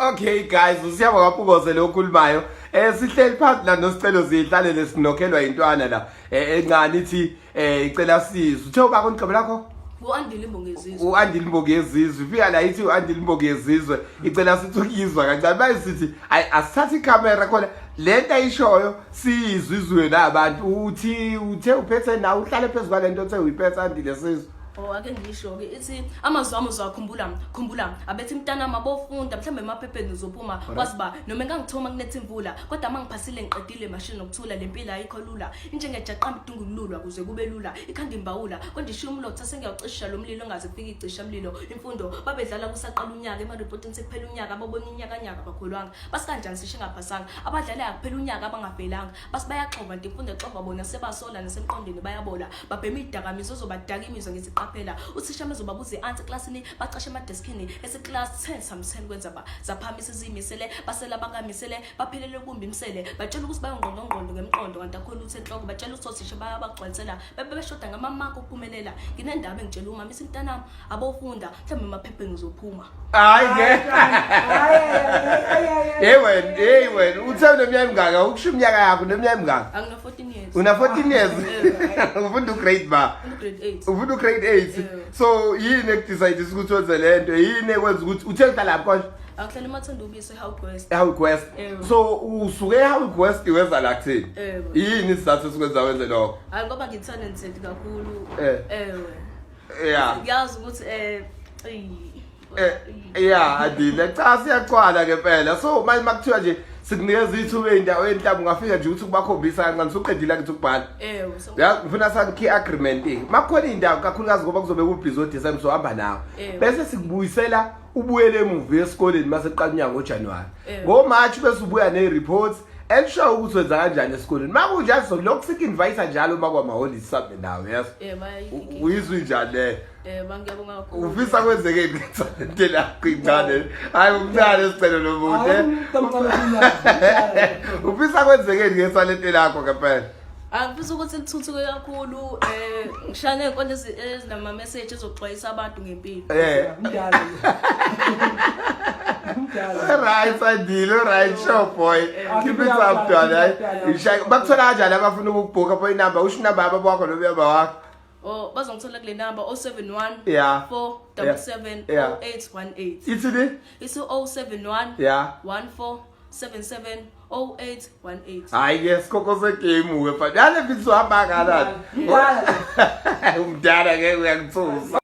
Okay guys, usiyabonga kaPhukoze lo okhulumayo. Sihleli phansi la noSicelo zihlalele sinokhelwa intwana la. Encane ithi icela sizo. Uthe ubaba uNgcebo lakho? U-Andile Imbongezizwe. U-Andile Imbongezizwe. Ifika la ithi u-Andile Imbongezizwe icela sithi ukuyizwa kancane. Baye sithi ayi asithathe ikhamera khona lento ayishoyo siyizwe izwe nabantu. Uthi uthe uphethe nawe uhlale phezu kwalento othe uyiphethe Andile sizwe. Oh ake ngisho-ke ithi amazwi ami uzowakhumbula khumbula abethi mntanami abofunda mhlawumbe emaphepheni uzophuma kwazi ba noma engangithoma kunetha imvula kodwa uma ngiphasile ngiqedile mashini nokuthula le mpilo ayikho lula injengejaqamba idinga ukululwa kuze kube lula ikhanda imbawula konje ishiya umlotha sengiyawucisha lo mlilo ongaze kufike icisha mlilo imfundo babedlala kusaqala unyaka emaripotini sekuphela unyaka ababona inyakanyaka bakholwanga basikanjani sishe ngaphasanga abadlali akuphela unyaka abangafelanga basi bayaxova nti imfundo exova bona sebasola nasemqondweni bayabola babhema idakamizwa ozobadaka imizwa ngiziqaphela uthisha mezobabuza i-ansi eklasini bacashe emadeskini esiklasi 10 times 10 kwenza ba zaphamisa izimisele basela bakamisele baphelele kumbi imsele batshela ukuthi bayongqondongqondo ngemqondo kanti akho lutho enhloko batshela ukuthi othisha bayabagcwalisela bebe beshoda ngamamaka okuphumelela nginendaba engitshela umama ithi mntanami abofunda mhlawumbe emaphepheni uzophuma. Hayi ke. Hey wena, hey wena, uthe uneminyaka emingaka, ukusho iminyaka yakho uneminyaka emingaka? Angina 14 years. Una 14 years. Ufunda ugrade ba? Ufunda grade 8. Ufunda ugrade 8. So yini ekudecide ukuthi wenze lento? Yini ekwenza ukuthi uthe uhlala lapho konje? Angihlala emathanda ubisi eHowick West. eHowick West. So usuke eHowick West weza la kuthini? Yini isizathu esikwenza wenze lokho? Hayi ngoba ngitalented kakhulu. Ewe. Yeah. Ngiyazi ukuthi Yeah, Andile. Cha siyaqwala ke phela. So manje makuthiwa nje sikunikeza ithuba ey'ndaweni mhlawumbe ungafika nje ukuthi ukubakhombisa kancane usuqedile akithi ukubhala. Ewe. Ya ngifuna sakhi agreement. Makukhona indawo kakhulukazi ngoba kuzobe kubhizi oDecember sohamba nawe. Bese sikubuyisela ubuyele emuva esikoleni mase kuqala unyaka ngoJanuary. NgoMarch bese ubuya ne-reports elishoyo ukuthi wenza kanjani esikoleni. Makunjalo sizolokhu siku-invite njalo uma kwamaholidays sihambe nawe, yes. Uyizwa injani leyo? Bangiyabonga kakhulu. Ufisa kwenzeke ini lakho incane? Hayi umncane Sicelo nomuntu. Ufisa kwenzekeni ngesalente lakho ngempela? Angifisa ukuthi lithuthuke kakhulu ngishaya ney'nkondlo ezinama message ezoxwayisa abantu ngempilo. Umdala. Umdala. Right Andile, right sure boy. Keep it up dona. Ishaya bakuthola kanjani abafuna ukukubhuka pho inamba usho inamba yabo wakho nobaba wakho. Oh bazongithola kule number 071 477 0818. Ithini? Ithi 071 14 77 0818. Hayi ke sikhokho segame ke mfana. Yale mfithu uhamba kanani? Umdala ke uyangithusa.